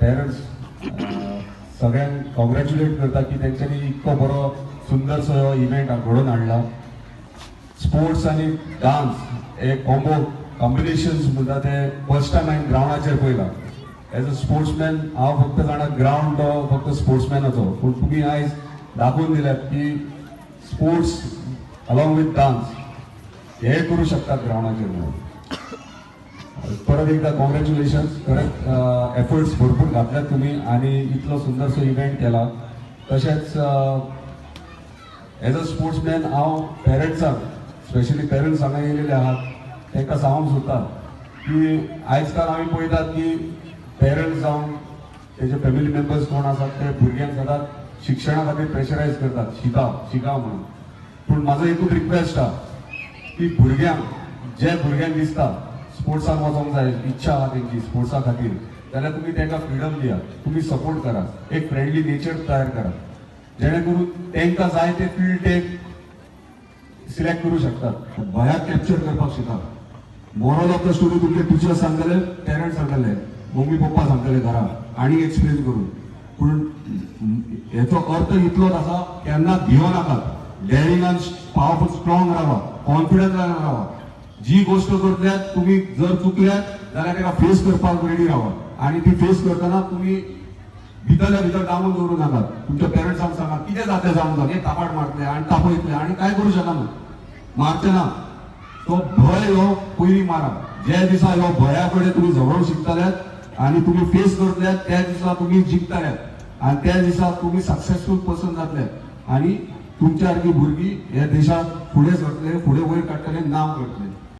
Parents सगळ्यांक congratulate करता की तेंच्यांनी इतको बरो सुंदरसो हो इव्हेंट घडोवन हाडला. स्पोर्ट्स आनी डान्स हे कॉम्बो कॉम्बिनेशन्स म्हणटा ते फर्स्ट टायम हांवें ग्रावंडाचेर पळयला. एज अ स्पोर्ट्समॅन हांव फक्त जाणा ग्रावंड तो फक्त स्पोर्ट्समॅनाचो, पूण तुमी आयज दाखोवन दिल्यात की स्पोर्ट्स अलॉंग विथ डान्स हे करूं शकतात ग्रावंडाचेर म्हणून. परत एकदा कॉंग्रॅच्युलेशन्स. खरेंच एफर्ट्स भरपूर घातल्यात तुमी आनी इतलो सुंदरसो इव्हेंट केला. तशेंच एज अ स्पोर्ट्समॅन हांव पेरंट्सांक, स्पेशली पेरंट्स हांगा येयलेले आहात तांकां सांगूंक सोदता की आयज काल आमी पळयतात की पेरंट्स जावं तेजे फॅमिली मेंबर्स कोण आसात ते भुरग्यांक सदांच शिक्षणा खातीर प्रेशरायज करतात, शिका शिका म्हणून. पूण म्हाजो एकूच रिक्वेस्ट आहा की भुरग्यांक, जे भुरग्यांक दिसता स्पोर्ट्साक वचोंक जाय, इच्छा आहा तेंची स्पोर्ट्सा खातीर, जाल्यार तुमी तांकां फ्रिडम दियात, तुमी सपोर्ट करात, एक फ्रेंडली नेचर तयार करात जेणे करून तांकां जाय ते फिल्ड ते सिलेक्ट करूं शकतात. भंयाक कॅप्चर करपाक शिकात. मॉरल ऑफ the story, तुमचे टिचर्स सांगतले, पेरंट्स सांगतले, मम्मी पप्पा सांगतले घरा आनी एक्सप्लेन करून, पूण हेचो अर्थ इतलोच आसा, केन्ना भियो नाकात, डेरिंगान पावरफूल स्ट्रॉंग रावा, कॉन्फिडन्सान रावा. जी गोश्ट करतल्यात तुमी जर चुकल्यात जाल्यार ताका फेस करपाक रेडी रावा आनी ती फेस करतना तुमी भितरल्या भितर दामून दवरूं नाकात. तुमच्या पेरंट्सांक सांगा कितें जातलें जावंक जाय, एक थापाट मारतले आनी तापयतले आनी कांय करूं शकना, मारचे ना. तो भंय हो पयलीं मारा. ज्या दिसा ह्यो भंया कडेन तुमी झगडोंक शिकतल्यात आनी तुमी फेस करतल्यात त्या दिसा तुमी जिखतल्यात आनी त्या दिसा तुमी सक्सेसफूल पर्सन जातले आनी तुमच्या सारकी भुरगीं ह्या देशाक फुडें सरतले, फुडें वयर काडटले, नांव करतले.